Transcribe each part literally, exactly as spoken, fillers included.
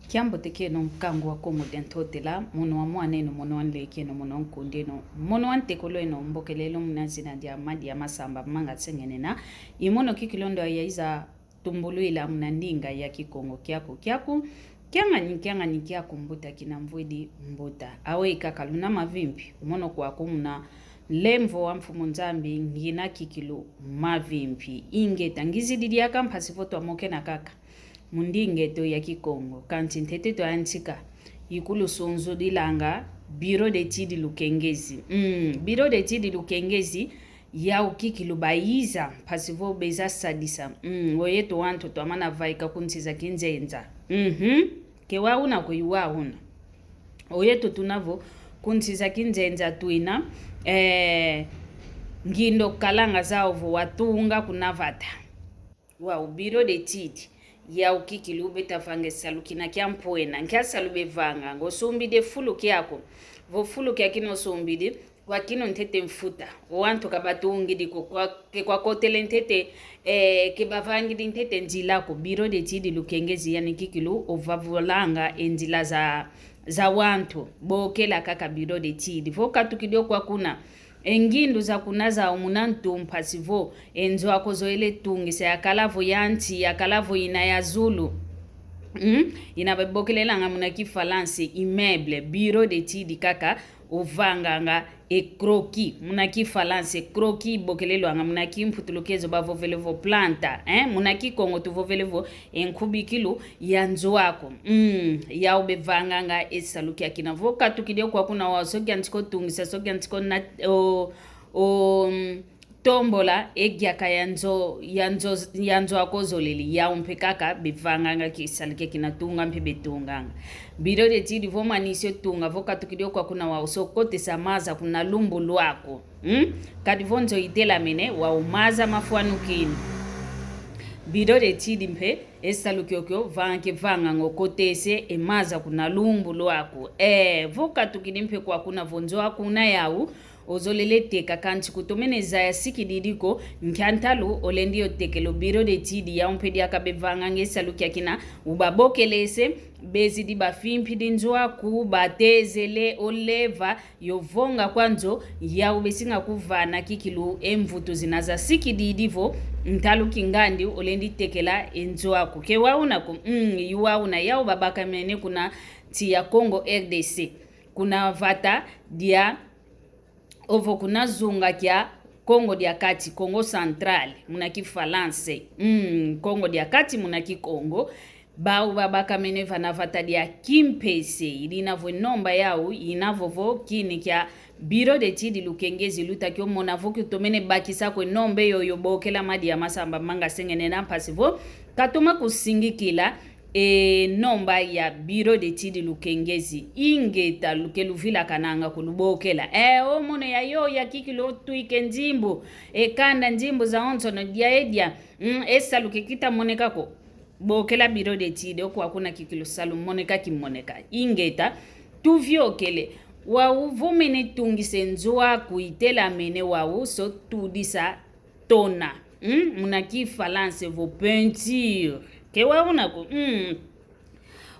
Kiambote kieno, nkangu wa Kongo dia Ntotela, mono wa mwan'eno, mono wa nlek'eno, mono wa nkund'eno, mono wa ntekolo'eno, mbokelelo muna zina dia Madia Masamba Manga Sengenena. I mono kikilu ndo yayiza tumbulwila muna ndinga ya Kikongo kiaku, kiaku, kiangani, kiangani kiaku mbuta kina mvwidi mbuta. Aweyi kaka luna mavimpi, mono kwaku muna nlemvo wa Mfumu Nzambi ngina kikilu mavimpi. Ingeta, ngizidi diaka mpasi vo twamokena kaka mu nding'eto ya Kikongo. Kansi ntete twayantika, ikulusunzudilanga Bureau d'Études Lukengezi. Mm, Bureau d'Études Lukengezi, yau kikilu bayiza, mpasi vo beza sadisa. Mm, oyeto wantu twamana vaika ku nsi za kinzenza. Mhm. Ke wauna ko, i wauna. Oyeto tuna vo ku nsi za kinzenza twina, eh, ngindo kalanga zau vo watunga kuna vata. Wau Bureau d'Études, yau kikilu beta vanga e salu kina kia mpwena, nkia salu bevanganga, osumbidi e fulu kiaku. Vo fulu kiakina osumbidi, kwakina ntete mfuta. O wantu kabatungidi ko, kwa, ke kwakotele ntete, eh, ke bavangidi ntete nzila ko. Bureau d'Études Lukengezi yani kikilu ovavulanga e nzila za, za wantu. Bokela kaka Bureau d'Études. Vo katukidi o kwakuna, e ngindu za kuna zau muna ntu mpasi vo e nzo aku ozoele tungisa yakala vo ya nsi, yakala vo ina ya zulu. Mm? Ina bebokelelanga muna Kifalansa immeuble, Bureau d'Études kaka ovanganga e croquis. Muna Kifalansa croquis ibokelelwanga, muna Kimputulukezo bavovele vo planta, eh? Muna Kikongo tuvovele vo e nkubikilu ya nzo aku. Mm, yau bevanganga e salu kiakina. Vo katukidi o kwakuna wau, so kiantika o tungisa, so kiantika o na-, o, o, mm, tombola e diaka ya nzo, ya nzo, ya nzo aku ozolele, yau mpe kaka bevanganga e salu kiakina, tunga mpe betunganga. Bureau d'Études vo manisi o tunga, vo katukidi o kwakuna wau, so kotesa maza kuna lumbu lwaku. Hmm? Kadi vo nzo itelamene, wau maza mafwanukini. Bureau d'Études mpe e salu kiokio vanga kevanganga, okotese e maza kuna lumbu lwaku. Eh, vo katukidi mpe kwakuna vo nzo aku una yau, ozolele teka kansi kutomene zaya sikididi ko, nkia ntalu olendi otekela? O Bureau d'Études yau mpe diaka bevanganga e salu kiakina, ubabokelese, bezidi bafimpidi nzo aku, batezele o leva, yo vonga kwa nzo, yau besinga kuvana kikilu e mvutu zina za sikididi vo ntalu kingandi olendi tekela e nzo aku. Ke wauna ko? Mm, i wauna. Yau babakamene kuna nsi ya Congo R D C. Kuna vata dia, ovo kuna zunga kia Kongo dia Kati, Kongo Central, muna Kifalansa. Mm, Kongo dia Kati muna Kikongo. Bau babakamene vana vata dia Kimpese, i dina vo e nomba yau, ina vovo kini kia Bureau d'Études Lukengezi luta kio mona vo kutomene bakisa ko e nomba yoyo, bokela Madia Masamba Manga Sengenena mpasi vo katoma kusingikila e nomba ya Bureau d'Études Lukengezi. Ingeta, luke luvilakananga ko, lubokela. Eh, o mono ya yo ya kikilu otwike nzimbu, e kanda nzimbu zawonsono dia e dia. Mm, e salu ke kita moneka ko. Bokela Bureau d'Études, o kwakuna kikilu salu moneka kimoneka. Ingeta, tuviokele. Wau vo mene tungisa e nzo aku itelamene, wau so tudisa tona. Mm? Muna Kifalansa vo peinture. Ke wauna ko? Mm.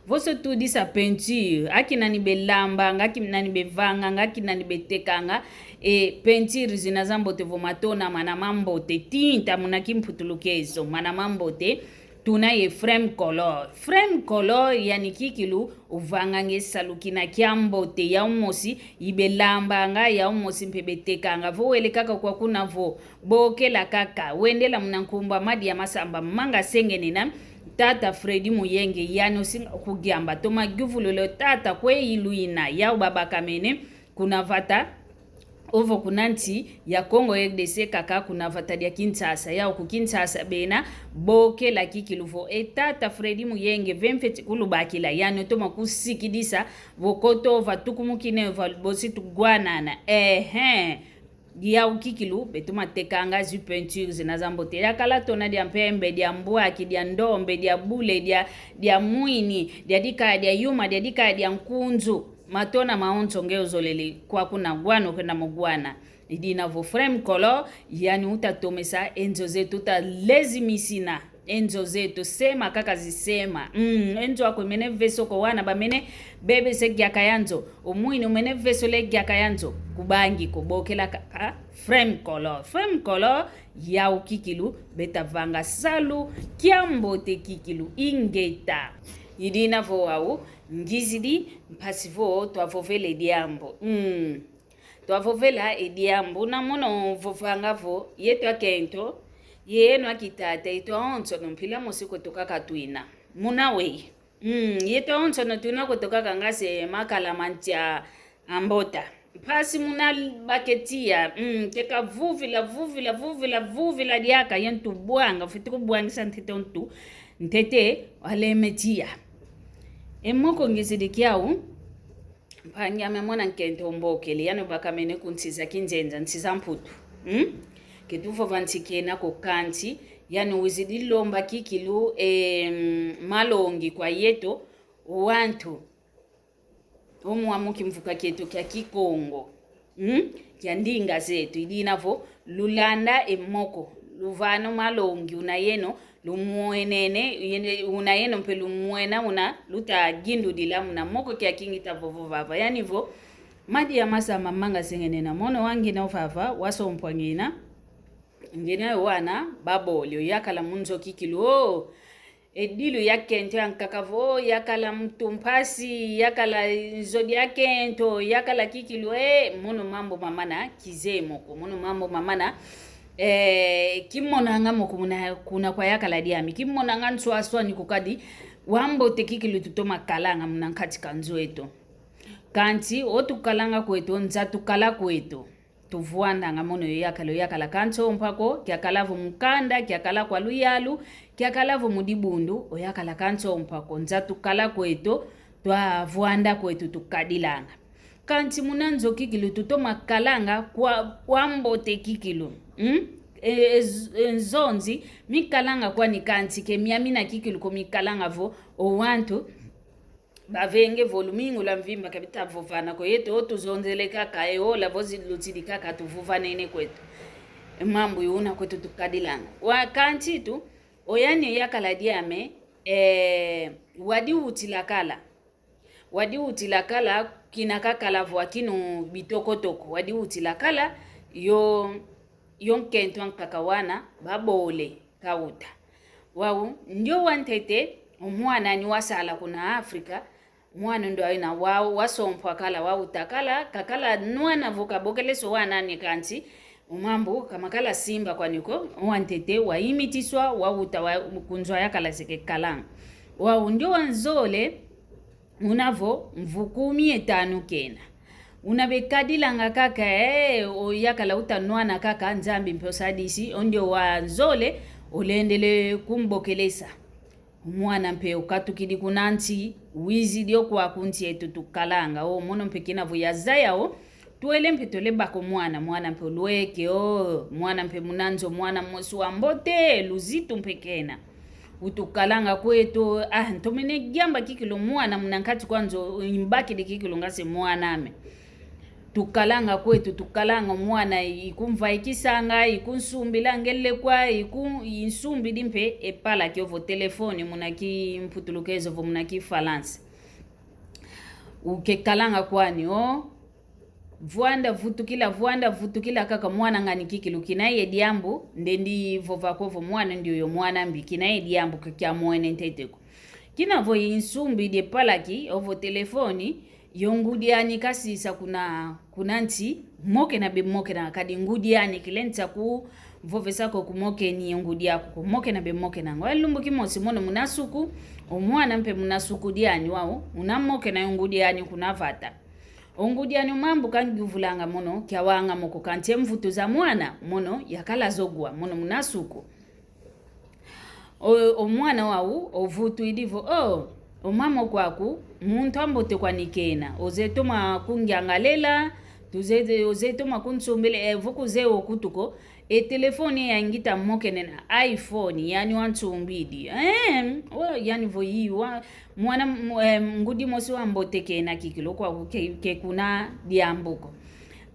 Vo so tudisa peinture, akina ni belambanga, akina ni bevanganga, akina ni betekanga e peinture zina zambote vo matona mana mambote, tinta muna Kimputulukezo, mana mambote, tuna ye Framecolor. Framecolor yani kikilu uvanganga e salu kina kiambote, yau mosi i belambanga, yau mosi mpe betekanga. Vo wele kaka kwakuna vo, bokela kaka, wendela muna nkumbu a Madia Masamba Manga Sengenena, tata Freddy Muyenge, yani osinga kudiamba, toma yuvulula o tata kwe iluina. Yau babakamene kuna vata, ovo kuna nsi ya Congo R D C kaka, kuna vata dia Kinshasa. Yau ku Kinshasa bena bokela kikilu vo e tata Freddy Muyenge ve mfeti kulubakila, yani otoma kusikidisa vo koto va tukumukine, va bosi tugwanana. Ehe. Yau kikilu betoma tekanga zi peinture zina zambote. Yakala tona dia mpembe, dia mbwaki, dia ndombe, dia bule, dia, dia mwini, dia dikaya dia yuma, dia dikaya dia nkunzu. Matona mawonso nge ozolele kwakuna, gwana kwenda mo gwana. I dina vo Framecolor, yani uta tomesa e nzo zetu, uta lezimisina. E nzo zeto sema kaka zisema. Mm, e nzo aku emene veso ko, wana bamene bebese kiaka ya nzo. O mwini umene veso le kiaka ya nzo. Kubangi ko, bokela kaka Frem Kolo. Frem Kolo, yau kikilu, beta vanga salu kiambote kikilu. Ingeta. I dina vo wau ngizidi, mpasi vo twavovele diambu. Mm. Twavovela e diambu, na mono vovanga vo, yeto akento, yeno akitata, yeto awonsono mpila mosi kweto kaka twina. Muna wei. Mm, yeto awonsono twina kweto kaka ngase makala mantia ambota. Mpasi muna bake tiya, mm, teka vuvila, vuvila, vuvila, vuvila diaka, ye ntu bwanga, fwete kubwangisa ntete o ntu, ntete waleme tiya. E moko ngizidi kiau, mpangi ame mwana nkento umbokele, yandi ubakamene ku nsi za kinzenza, nsi za Mputu. Hmm? Ketuvova nsi kena ko kansi, yandi wizidi lomba kikilu, em, malongi kwa yeto, wantu, omu wa mu kimvuka kieto kia Kikongo. Hmm? Kia ndinga zeto, i dina vo, lulanda e moko, luvana o malongi una yeno, lumwenene, yene, una yeno mpe lumwena, una luta gindudila muna moko kia kingita vovo vava. Yandi vo, madia masama manga sengene na mono wangina ovava, wasompwa ngina, ngina yo wana, babole, o yakala mu nzo kikilu, o, e dilu ya kento yankaka vo, yakala muntu mpasi, yakala nzo dia kento, yakala kikilu, e, mono mambu mamana kizeye mo ko, mono mambu mamana, e, kimonanga mo ko muna, kuna kwa yakala diame, kimonanga nswaswani ko kadi, wambote kikilu tutoma kalanga muna nkati ka nzo eto. Kansi, o tukalanga kweto, nza tukala kweto. Tuvwandanga mono yo yakala, o yakala ka nsompa ko, kiakala vo mu kanda, kiakala kwa luyalu, kiakala vo mu dibundu, o yakala ka nsompa ko, nza tukala kweto, twavwanda kweto tukadilanga. Kansi muna nzo kikilu tutoma kalanga kwa, kwa mbote kikilu. Hmm? E, e, z-, e, nzonzi, mikalanga kwani kansi ke miamina kikilu ko mikalanga vo, o wantu, bavenge vo lumingu lwa mvimba kabita vovana ko yeto, o tuzonzele kaka, e ola vo zilutidi kaka tuvovanene kweto. E mambu yuna kweto tukadilanga. Wa kansi tu, o yandi yakala diame, e, wadi utila kala. Wadi utila kala, kina kakala vo akinu bitokotoko. Wadi utila kala, yo, yo nkento ankaka wana, babole. Kauta. Wau, ndio wantete, o mwana ni wasala kuna Afrika, mwana ndo aina wau, wasompwa kala, wauta kala, kakala nwana vo kabokeleso wana ni kansi, o mambu, kamakala simba kwani ko, wantete, waimitiswa, wauta, wa, ku nzo yakala seke kalanga. Wau, ndio wanzole, una vo mvu kumi ye tanu kena. Una bekadilanga kaka, e, o yakala uta nwana kaka, Nzambi mpe osadisi, o ndio wanzole, olendele kumbokelesa. Mwana mpe okatukidi kuna nsi, wizidi o kwaku nsi eto tukalanga, o mono mpe kina vo yazaya o, Twele mpe twele baka o mwana, mwana mpe olweke, o, mwana mpe muna nzo, mwana mosi wambote, luzitu mpe kena. Utukalanga kweto, ah, ntomene giamba kikilu mwana muna nkati kwa nzo, imbakidi kikilu ngase mwana ame. Tukalanga kweto, tukalanga mwana, ikumvaikisanga, ikunsumbila ngelekwa, iku-, insumbidi mpe e palaki ovo telefoni muna kimputulukezo ovo muna kifalansa. Ukekalanga kwani, o, vwanda vutukila, vwanda vutukila kaka mwana ngani kikilu kina ye diambu, ndendi vova ko vo mwana ndioyo mwana mbi, kina ye diambu ka kiamwene ntete ko. Kina vo insumbidi e palaki, ovo telefoni, yo ngudi ani kasisa kuna, kuna nsi, mokena be mokena, kadi ngudi ani kilensa kuvovesa ko kumokeni yo ngudi aku ko, mokena be mokena. Ngo lumbu kimosi mono muna suku, o mwana mpe muna suku diani wau, una mokena yo ngudi ani kuna vata. O ngudi ani o mambu kangiuvulanga mono, kiawanga mo ko kansi e mvutu za mwana, mono, yakala zogwa, mono muna suku. O, o mwana wau, ovutwidi vo, o, o mama kwaku, muntu ambote kwani kena, ozeye toma kungiangalela, tuzeye, ozeye toma kunsumbila, e, vo kuzeye o kutu ko, e telefoni yangita mokene na iPhone, yani wansumbidi. E, o, yani vo yi, wa, Mwana m-, em, ngudi mosi wambote kena kikilu kwaku ke, ke kuna diambu ko.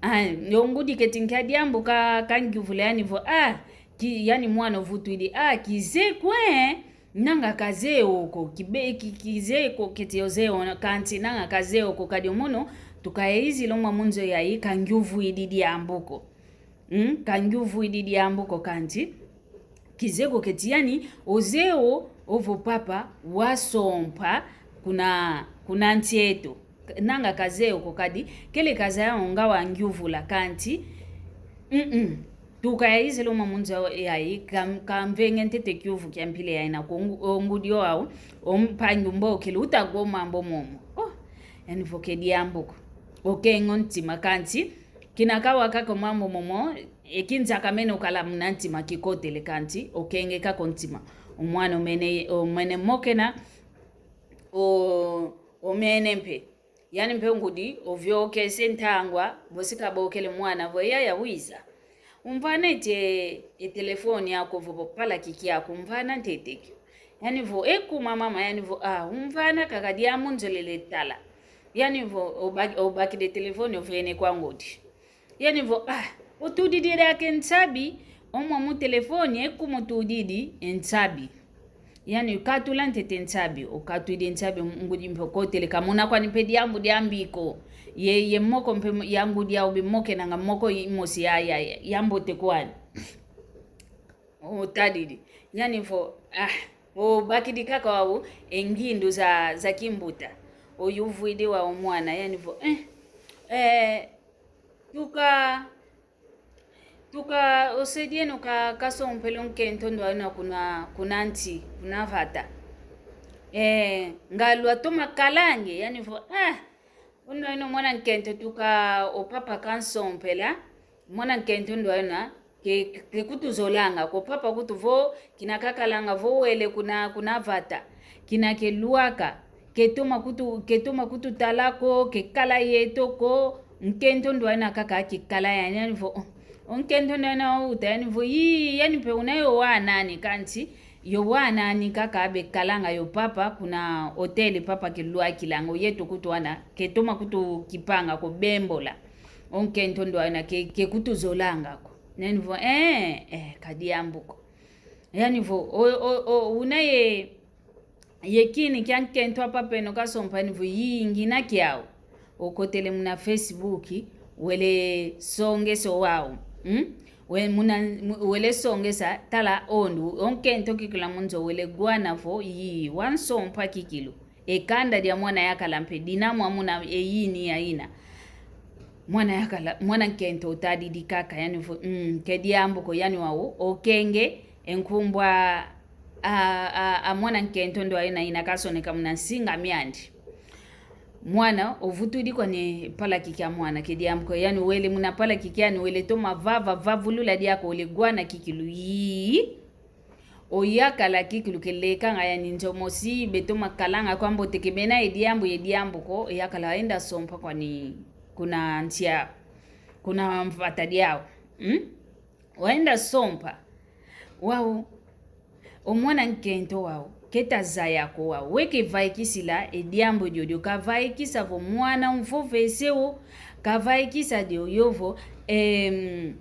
Ah, yo ngudi keti nkia diambu ka, kangiuvula yani vo, ah, Ki, yani mwana ovutwidi, ah, kizeye ko, eh, nanga kazeye ko, kibe-, ki-, kizeye ko keti ozeye o, kanti nanga kazeye ko, kadi o mono, tukayayizila o mwa mu nzo yayi, ka ngiuvwidi diambu ko. Mm, ka ngiuvwidi diambu ko kanti. Kizeye ko keti yani, ozeye o, ovo papa, wasompa, kuna, kuna nsi eto. Nanga kazeye ko kadi, kele kazaya o nga wangiuvula kanti. Mm-mm. Tukayayizila o mwa mu nzo yayi, ka m-, ka mvenge ntete kiuvu kia mpila yayi na ko ngu-, o ngudi o wau, o mpangi umbokele, utagwa o mambu momo. Oh, yani vo ke diambu ko. Okenge o ntima kanti, kina kawa kaka o mambu momo, e kinza kamene okala muna ntima kikotele kanti, okenge kaka o ntima. O mwana omene, omene mokena, o, omene mpe. Yani mpe ngudi, oviokese ntangwa, bosi kabokele mwana vo yaya wiza. Umvana ete e telefoni yako vo palakiki yako, umvana ntete kio. Yani vo, e kuma mama, yani vo, ah, umvana kaka diambu nzolele tala. Yani vo, oba-, obakidi e telefoni ovene kwa ngudi. Yani vo, ah, otudidi diaka e nsabi, o mwa mu telefoni, e kuma otudidi e nsabi. Yani, okatula ntete nsabi, okatwidi nsabi, ngudi mpe okotele, kamona kwani mpe diambu diambi ko. Ye, ye moko mpe ya ngudi yau bimokenanga moko i-, mosi ya, ya, ya, ya mbote kwani. Otadidi. Yani vo, ah, obakidi kaka wau e ngindu za, za kimbuta. Oyuvwidi wau mwana, yani vo, eh, eh, tuka, tuka osedieno ka, kasompele o nkento ndwaina kuna, kuna nsi, kuna vata. Eh, nga lwatoma kalange, yani vo, ah, o ndwaina mwana nkento tuka o papa kansompela, mwana nkento ndwaina, ke, ke kutuzolanga ko papa kutu vo, kina kakalanga vo wele kuna, kuna vata. Kina kelwaka, ketoma kutu, ketoma kututala ko, kekala yeto ko, nkento ndwaina kaka kekala yani, yani vo, oh, o nkento ndwaina wauta, yani vo, yii, yani mpe una yo wa nani kanti, yo wa nani kaka bekalanga yo papa, kuna hôtel papa kelwakilanga, o yeto kutu wana, ketoma kutukipanga ko bembola. O nkento ndwaina ke, ke kutuzolanga ko. Yani vo, eh, eh, ka diambu ko. Yani vo, o, o, o, una ye, ye kini kia nkento a papa eno kasompa, yani vo, yii, ngina kiau. Okotele muna Facebook, wele songesa o wau. Hmm? We muna, mu-, wele songesa, tala o ndu, o nkento kikilu a mu nzo wele gwana vo, yii, wansompa kikilu. E kanda dia mwana yakala mpe dina mwa muna e yini ya ina. Mwana yakala, mwana nkento otadidi kaka, yani vo, mm, ke diambu ko, yani wau, okenge, e nkumbu a, a, a mwana nkento ndwaina ina kasoneka muna nsinga miandi. Mwana, ovutudi kwani palakiki a mwana, ke diambu ko, yani wele muna palakiki, yani wele toma vava, vavulula diaka, wele gwana kikilu, yii. Oyakala kikilu kelekanga yani nzo mosi, betoma kalanga kwa mbote ke bena ye diambu ye diambu ko, oyakala waenda sompa kwani kuna nsi a, kuna mvata diau. Hmm? Waenda sompa. Wau, o mwana nkento wau, keta zaya ko wau. We kevaikisila e diambu diodio, kavaikisa vo mwana umvovese o, kavaikisa diodio vo, em,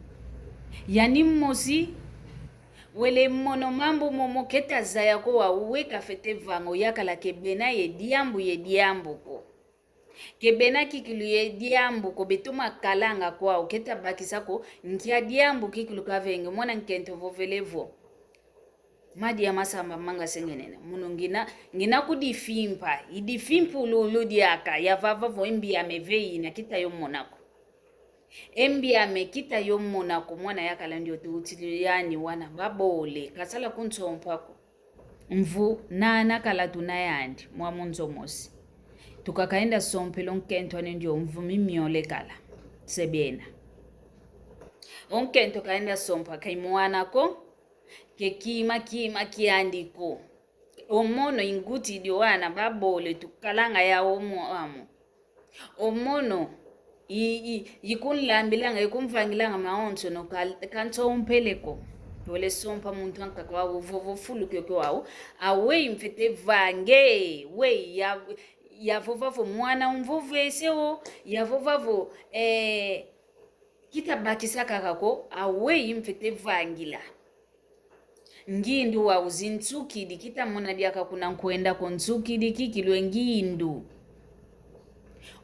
yani mosi, wele mono mambu momo keta zaya ko wau, we kafete vanga, yakala ke bena ye diambu ye diambu ko. Ke bena kikilu ye diambu ko, betoma kalanga kwau, keta bakisa ko, nkia diambu kikilu kavenge, mwana nkento ovovele vo. Madia masamba manga sengenena, mono ngina, ngina kudifimpa, idifimpa ululu diaka, yavava vo e mbi ame ve ina, kita yo mona ko. E mbi ame kita yo mona ko, mwana yakala ndio tuti yani wana babole, kasala kunsompa ko. Mvu nana kala tuna yandi, mwa mu nzo mosi. Tuka kaenda sompela o nkento ane ndio mvu mimiole kala. Se bena. O nkento kaenda sompa, kaimwana ko, ke kima, kima kiandi ko. O mono ingutidi o wana babole tukalanga yau o mwamo. O mono i, i, ikunlambilanga, ikunvangilanga mawonsono ka, kansompele ko. Wele sompa muntu ankaka wau, vovo fulu kiokio wau. Aweyi mfwete vange, weyi ya, yavova vo mwana umvovese o, yavova vo, eh, kita bakisa kaka ko, aweyi mfwete vangila. Ngindu wau zintsukidi, kita mona diaka kuna nkwenda ko, ntsukidi kikilwe ngindu.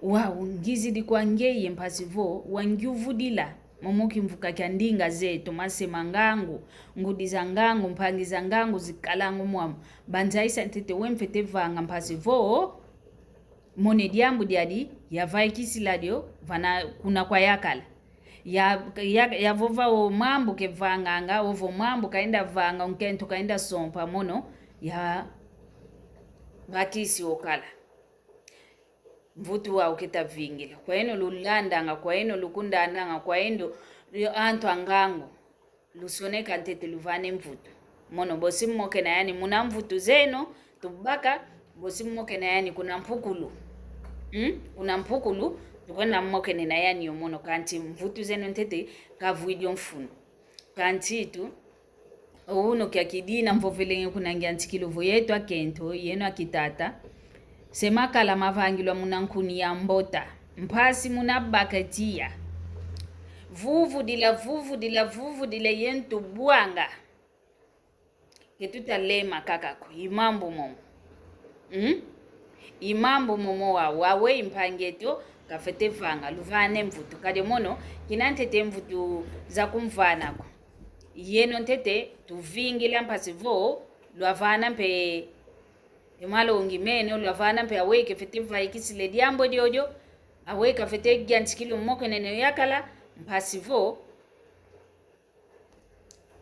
Wau ngizidi kwa ngeye mpasi vo wangiuvudila. Momo kimvuka kia ndinga zeto, mase ma ngangu, ngudi za ngangu, mpangi za ngangu zikalangu mwamu. Banzaisa ntete we mfwete vanga mpasi vo mone diambu diadi yavaikisila dio vana kuna kwa yakala. Ya, ya, yavova o mambu kevanganga, ovo mambu kaenda vanga, o nkento kaenda sompa mono, yavakisi okala. Mvutu wau keta vingila. Kwa yeno lulandanga, kwa yeno lukundandanga, kwa yeno antu a ngangu. Lusoneka ntete luvane mvutu. Mono bosi mmokena yani muna mvutu zeno tubaka, bosi mmokena yani kuna mpukulu. Hmm? Kuna mpukulu, tukwenda mmokenena yani yo mono, kanti mvutu zeno ntete kavwidi o mfunu. Kanti tu, unu kiakidi na mvovelenge kuna ngiantikilo vo yeto akento, yeno akitata. Se makala mavangilwa muna nkuni ya mbota, mpasi muna baka tiya. Vuvudila, vuvudila, vuvudila, ye ntu bwanga. Ke tutalema kaka ko, i mambu momo. Hmm? I mambu momo wa, wau we mpangi eto, kafwete vanga, luvane mvutu. Kadi mono, kina ntete mvutu za kumvana ko. Yeno ntete, tuvingila mpasi vo, lwavana mpe e malongi meno, lwavana mpe aweyi kefwete vaikisila e diambu diodio, aweyi kafwete giantikila o mmokenena o yakala, mpasi vo,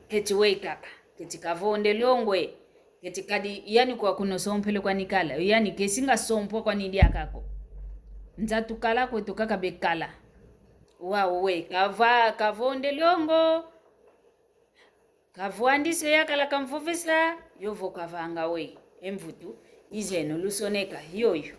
keti weyi kaka, keti kavonde longo e, keti kadi, yani kwa kuno sompele kwani kala, yani kesi nga sompwa kwani diaka ko. Nza tukala kweto kaka bekala. Wau we, kava, kavonde longo. Kavwandisa o yakala kamvovesa, yovo kavanga we, e mvutu, i zeno lusoneka, yoyo.